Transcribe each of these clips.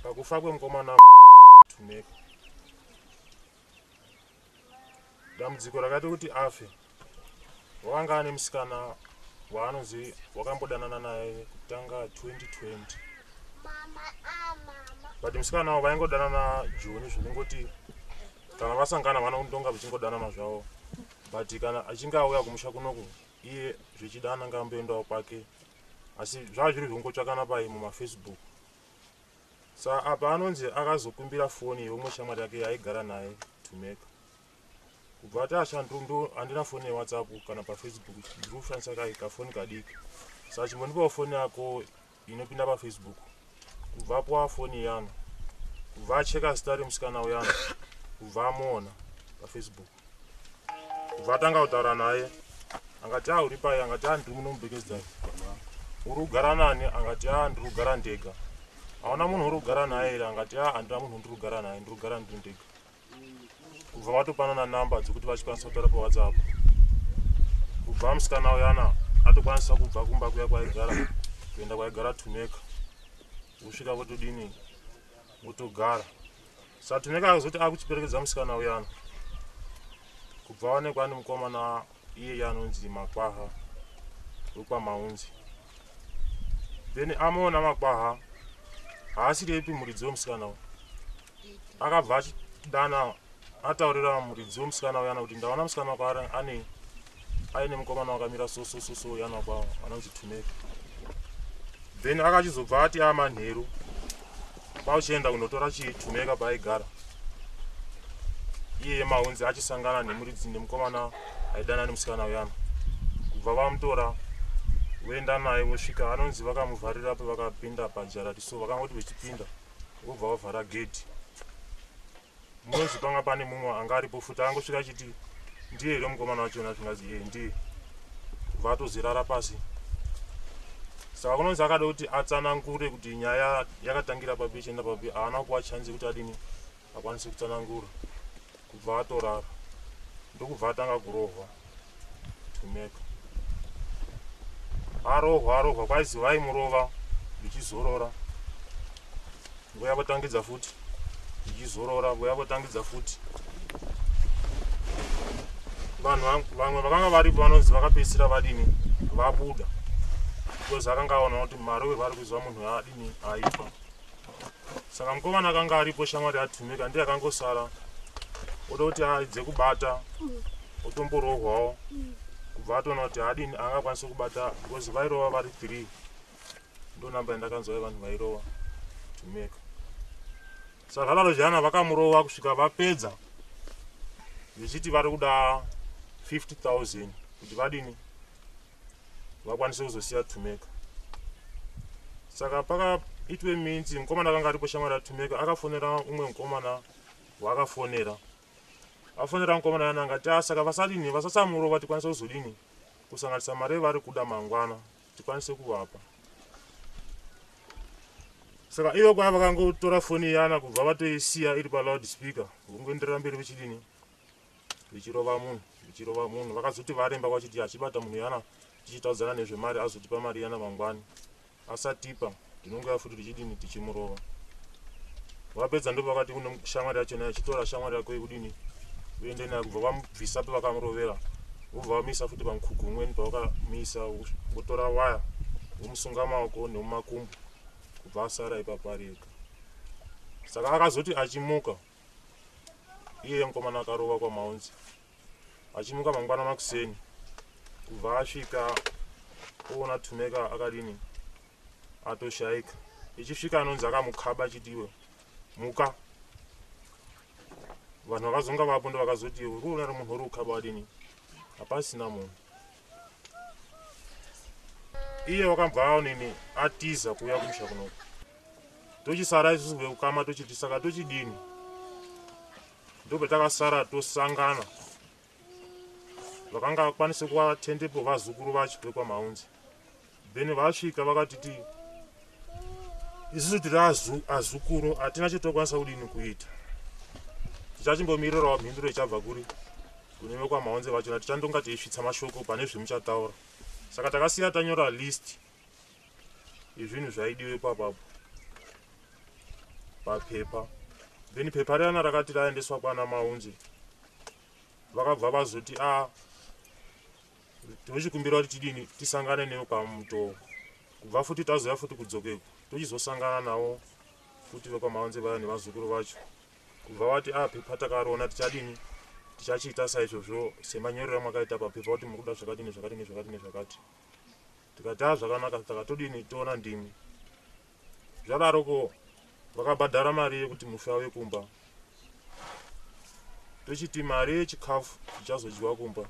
Pakufa kwemukomana Tumeka, dambudziko rakaita kuti afe, wakanga ane musikana waanonzi wakambodanana naye kutanga 2020, but musikana wavo vaingodanana joni, zvekungoti kana vasangana vanondonga vachingodanana zvavo, but kana achinge auya kumusha kunoku, iye zvichida ananga amboendawo kwake, asi zvava zviri zvekungotsvakana pai mumaFacebook. Sa apa anonzi akazokumbira foni yeumwe shamwari yake yaaigara naye Tumeka, kubva ati, "Asha, handina foni yeWhatsApp kana paFacebook, ndiri kushandisa kai kafoni kadiki, saka chimbondipawo foni yako inopinda paFacebook." Kubva apiwa foni iyana, kubva acheka zita remusikana uyana, kubva amuona paFacebook, kubva atanga kutaura naye. Angati, "A, uri pai?" Angati, "A, ndiri muno muBekesdal." "Uri kugara nani?" Angati, "A, ndiri kugara ndega." "Hauna munhu uri kugara naye here?" Angati, "A, handina munhu ndiri kugara naye, ndiri kugara ndiri ndega." Kubva vatopanana namba dzekuti vachikwanisa kutaura paWhatsApp. Kubva musikana uyana atokwanisa kubva kumba kuya kwaigara kuenda kwaigara Tumeka, vosvika votodini, votogara. Saka Tumeka akazoti akuchiperekedza musikana uyana, kubva waonekwa ane mukomana iyeye anonzi Makwaha wekwaMaunzi. Then amuona Makwaha, haasiripi muridzi wemusikana uyu. Akabva achidana ataurira muridzi wemusikana uyana kuti, "Ndaona musikana wako ane aine mukomana wakamira so so so so uyana kwa anonzi Tumeka." Then akachizobva ati amanheru kwauchienda kundotora chiTumeka paaigara iyeye Maunzi, achisangana nemuridzi nemukomana aidana nemusikana uyana. Kubva vamutora, voenda naye, vosvika, anonzi vakamuvharira pavakapinda pajarati. So vakangoti vechipinda, vobva vavhara gedhi. Munonzi panga pane mumwe anga aripo futi, angosvika achiti, "Ndiye here mukomana wachona?" Zvingazi, "Iye ndiye." Kubva atozirara pasi. Saka kunonzi akada kuti atsanangure kuti nyaya yakatangira papi ichienda papi, haana kuwa chance yekuti adini, akwanise kutsanangura. Kubva atorara, ndokubva atanga kurohwa Tumeka. Arohwa, arohwa, kwaizi vaimurova vichizorora, voya votangidza futi, vichizorora, voya votangidza futi. Vanhu vamwe vakanga varipo vanonzi vakapedzisira vadini, vabuda, because akanga aona kuti maroverwo ari kuziva munhu adini, aipa. Saka mukomana akanga aripo, shamwari yaTumeka, ndiye akangosara oda kuti aidze kubata, otomborohwawo. Kubva atoona kuti haadini, angakwanisi kubata, because vairova vari three. Ndo namba yandakanzwa yevanhu vairova Tumeka. Saka zvadaro zviyana, vakamurova kusvika vapedza, vechiti vari kuda 50,000 kuti vadini, vakwanise kuzosiya Tumeka. Saka pakaitwe minzi mukomana akanga aripo, shamwari yaTumeka, akafonera umwe mukomana waakafonera. Afonera mukomana yana, angati, "Ah, saka vasadini, vasasamurova, tikwanise kuzodini, kusanganisa mari vari kuda mangwana, tikwanise kuvapa." Saka ivo kwaya vakangotora foni iyana, kubva vatoisiya iri paloud speaker, vongoenderera mberi vechidini, vichirova munhu, vichirova munhu. Vakazoti varemba, kwachiti achibata munhu yana, tichitaudzana nezvemari, azotipa mari yana mangwani. Asatipa, tinongouya futi tichidini, tichimurova. Vapedza, ndo vakati kune shamwari yachona, achitora shamwari yako yekudini, uende naye. Kubva vamubvisa pavakamurovera, vobva vamuisa futi pamukuku umweni. Pavakamisa, votora waya, vomusunga maoko nemumakumbo, kubva asara ipapo ari ega. Saka akazoti achimuka iye mukomana akarova kwaMaunzi, achimuka mangwana makuseni, kubva asvika oona Tumeka akadini, atoshayika. Ichisvika, anonzi akamukaba achiti, "Iwe, muka." Vanhu vakazonga vapo ndo vakazoti, "Uri kuona ri munhu uri kukaba wadini, hapasina munhu." Iye wakabva aonini, atiza kuuya kumusha kunoko. Tochisara isusu vekukama, tochiti, "Saka tochidini?" Ndopatakasara tosangana vakanga vakwanise kuvatendepo, vazukuru vacho vekwaMaunzi. Then vasvika vakatiti, "Isusu tiri azukuru, hatina chatokwanisa kudini kuita, tichachimbomirirawo mhinduro ichabva kuri kune vekwaMaunze vachona, tichandonga teisvitsa mashoko pane zvemuchataura." Saka takasiya tanyora list yezvinhu zvaidiwa ipapapo. papepa. Then pepa riyana rakati raendeswa kwana Maunze, vakabva vazoti a tochikumbira kuti tidini tisangane newe kwaMutoo. Kubva futi tazoya futi kudzokeko tochizosangana navo futi vekwaMaunze vaya nevazukuru vacho. Kubva vati a pepa takarona, tichadini, tichachiita saizvozvo semanyorero amakaita papepa kuti muri kuda zvakadini zvakadini zvakadini zvakati. Tikati a zvakanaka, takatodini toona ndimi. Zvadaroko vakabhadhara mari yekuti mufi auye kumba, tochiti mari yechikafu chichazodyiwa kumba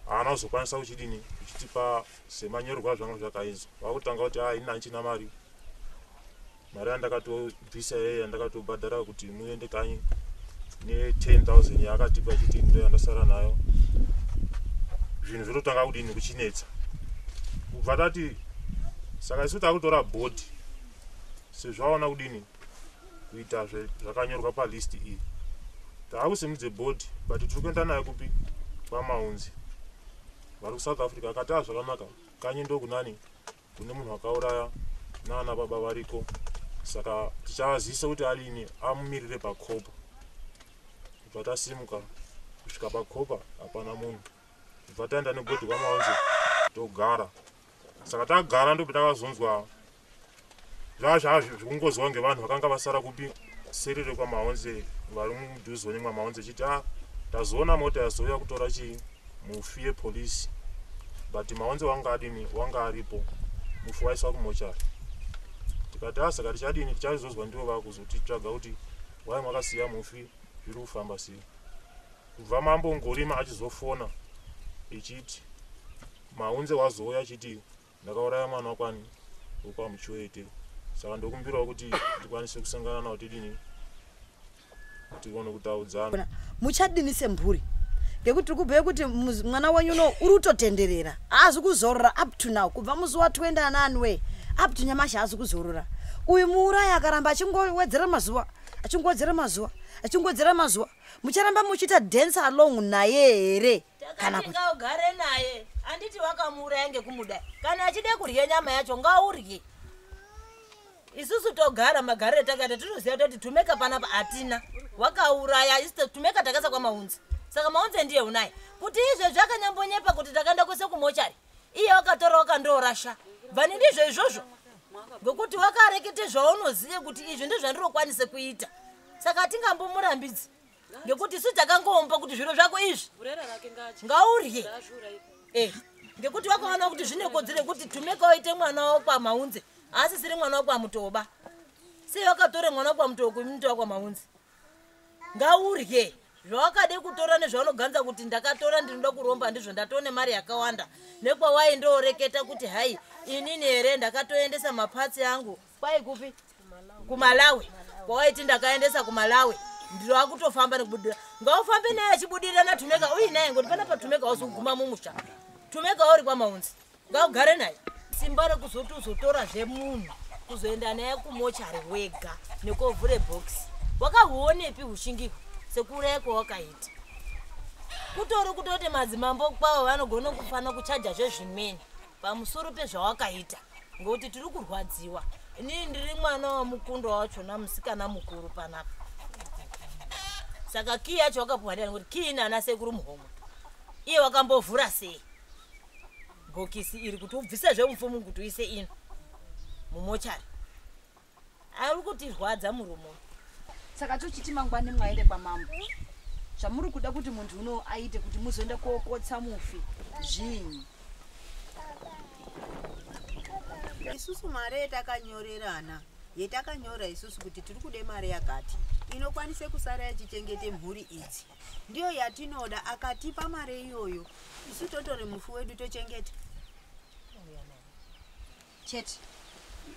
haana kuzokwanisa kuchidini kuchitipa semanyorerwo azvanga zvakaizwa. Vakutanga kuti a ini handichina mari, mari yandakatobvisa yeye yandakatobhadhara kuti muende kanyi ne10,000 yaakatipa ichiti ndo yandasara nayo. Zvinhu zvototanga kudini kuchinetsa. Kubva tati saka isu takutora bhodhi sezvaona kudini kuita zvakanyorwa palist iyi, taakusimudze bhodhi but tiri kuenda nayo kupi kwaMaunzi vari kuSouth Africa. Akati a zvakanaka, kanyi ndokunani kune munhu akauraya naana baba variko, saka tichaazivisa kuti adini amumirire pakopa. Kubva tasimuka kusvika pakopa hapana munhu. Kubva taenda nebhodhi kwaMaunzi togara. Saka tagara ndope takazonzwa zvazvazvikungozwa ngevanhu vakanga vasara kupi serere kwaMaunze vari mudhuze nemwaMaunze chiti a tazoona mota yazouya kutora chii mufi yepolisi, but Maunze wanga adini wanga aripo, mufi waiswa kumochari. Tikati a saka tichadini, tichazozwa ndivo vakuzotitsvaga kuti wai makasiya mufi, zviri kufamba sei. Kubva mambo Ngorima achizofona echiti Maunze wazouya achiti ndakauraya mwana wakwani wekwaMuchoete, saka ndokumbirawo kuti tikwanise kusangana nawo tidini tione kutaudzana. Muchadini semhuri? Ngekuti tiri kubhuya kuti mwana wenyu uno uri kutotenderera, haazi kuzorora up to now. Kubva musi wa20 ananwe up to nyamashi haazi kuzorora. Uyu muurayi akaramba achingowedzera mazuva, achingowedzera mazuva, achingowedzera mazuva, mucharamba muchiita dance along naye here kana kuti ngaugare naye? Handiti wakamuuraya ngekumuda? Kana achida kurya nyama yacho ngaurye. Isusu togara magariro etakaita, tinoziva kutoti tumeka panapa hatina. Wakauraya, isu tumeka takaisa kwaMaunzi, saka Maunzi ndiye unaye. Kuti izvezvi akanyambonyepa kuti takaenda kwese kumochari, iye wakatora wakandorasha bvani, ndizvo izvozvo, ngokuti wakarekete zvaunozive kuti izvi ndizvandirokwanise kuita. Saka hatingambomurambidzi ngekuti isu takangompa kuti zviro zvako izvi ngaurye, ngekuti wakaona kuti zvine kodzero yekuti tumeka waite mwana wokwaMaunze, haasisiri mwana wokwaMutoba. Sei wakatore mwana wokwaMutoo kumuti wakwaMaunze? Ngaurye zvawakade kutora nezvaunoganza kuti ndakatora, ndinoda kuromba, ndizvo ndatone mari yakawanda. Nekwawaindoreketa kuti hai inini here ndakatoendesa mapatsi angu kwai kupi, kuMalawi, kwawaiti ndakaendesa kuMalawi, ndiro akutofamba nekubudira. Ngaufambe naye achibudirira naTumeka uinaye, ngoti panapa Tumeka wazoguma mumusha, Tumeka uri kwaMaunzi, ngaugare naye. Simba rekuzoti uzotora zvemunhu kuzoenda naye kumochari wega nekovhure bhokisi, wakahuonepi ushingiho sekuuraya kwawakaita? Kutori kutoti madzimambo kwavo vanogona kufana kuchaja zvezvimweni pamusoro pezvawakaita, ngekuti tiri kurwadziwa. Inini ndiri mwana wamukundo wachona musikana mukuru panapa. Saka kii yacho wakapuwa ndiani? Kuti kii nana sekuru muhomwe, iye wakambovhura sei bhokisi iri kuti ubvise zvemufumu kuti uise ino mumochari? Ari kutirwadza murumo. Saka tochiti mangwani mwaende kwamambo. Zvamuri kuda kuti muntu uno aite kuti muzoenda kokotsa mufi zvinyi? Isusu mari yetakanyorerana, yetakanyora isusu kuti tiri kude mari yakati inokwanise kusara yachichengete mhuri idzi, ndiyo yatinoda. Akatipa mari iyoyo, isu totore mufi wedu tochengeta. Chete?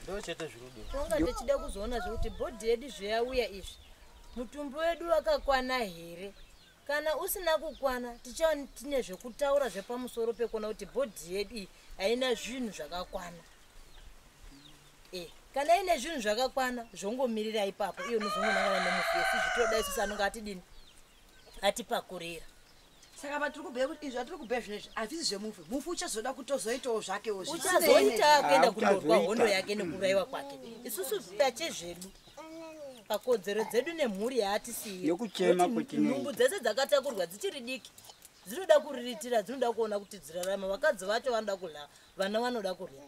Ndo chete zvirudiwa. Tonga tichida kuzoona zvekuti bhodhi yedu zveyauya izvi, mutumbi wedu wakakwana here? Kana usina kukwana, tichava tine zvekutaura zvepamusoro pekuona kuti bhodhi yedu iyi haina zvinhu zvakakwana. Kana ine zvinhu zvakakwana, zvongomirira ipapo, iyo unozongonangana nemufi. Esi zvitoda isusu anonge atidini atipakurira. Saka patiri kubhuya kuti izvi zvatiri kubhuya zvinezvi hazvisi zvemufi. Mufi uchazoda kutozoitawo zvakewo. Uchazoita kuenda Ah, kundorwa uchazoita. hondo yake nekuurayiwa kwake. Isusu pachezvedu. Pakodzero dzedu nemhuri yaatisiyira. Nekuchema Nekuti kwetinoita. Nhumbu dzese dzakatakurwa dzichiri diki dzinoda kuriritira, dzinoda kuona kuti dzirarama. Vakadzi vacho vanoda kurya, vana vanoda kurya.